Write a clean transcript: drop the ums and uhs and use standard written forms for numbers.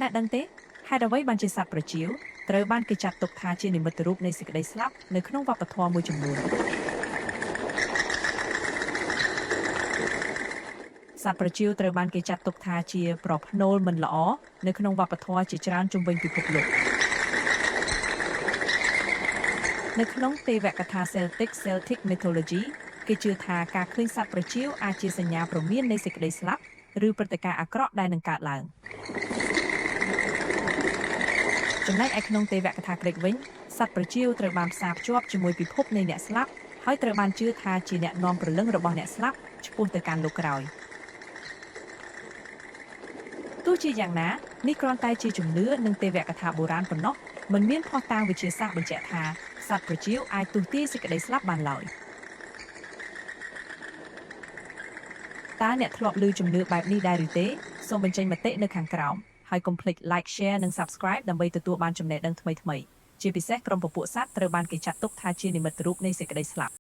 អ្នកដឹងទេហេតុអ្វីបានជាសត្វប្រចៀវត្រូវបានគេចាត់ទុកថាជានិមិត្តរូបនៃសេចក្តីស្លាប់នៅក្នុងវប្បធម៌មួយចំនួន សត្វប្រចៀវត្រូវបានគេចាត់ទុកថាជាប្រផ្នូលមិនល្អនៅក្នុងវប្បធម៌ជាច្រើនជុំវិញពិភពលោកនៅក្នុងទេវកថា Celtic Mythology គេជឿថាការឃើញសត្វប្រចៀវអាចជាសញ្ញាព្រមាននៃសេចក្តីស្លាប់ឬព្រឹត្តិការណ៍អាក្រក់ដែលនឹងកើតឡើងចំណែកឯក្នុងទេវកថាក្រិកវិញសត្វប្រចៀវត្រូវបានផ្សារភ្ជាប់ជាមួយពិភពនៃអ្នកស្លាប់ហើយត្រូវបានជឿថាជាអ្នកនាំព្រលឹងរបស់អ្នកស្លាប់ឆ្ពោះទៅកាន់លោកក្រោយទោះជាយ៉ាងណានេះគ្រាន់តែជាជំនឿនិងទេវកថាបុរាណប៉ុណ្ណោះមិនមានភស្តុតាងវិទ្យាសាស្ត្របញ្ជាក់ថាសត្វប្រចៀវអាចទស្សន៍ទាយសេចក្តីស្លាប់បានឡើយតើអ្នកធ្លាប់ឮជំនឿបែបនេះដែរឬទេសូមបញ្ចេញមតិនៅខាងក្រោមហើយកុំភ្លេច Like Share និង Subscribe ដើម្បីទទួលបានចំណេះដឹងថ្មីៗជាពិសេសក្រុមពពួកសត្វត្រូវបានគេចាត់ទុកថាជានិមិត្តរូបនៃសេចក្តីស្លាប់។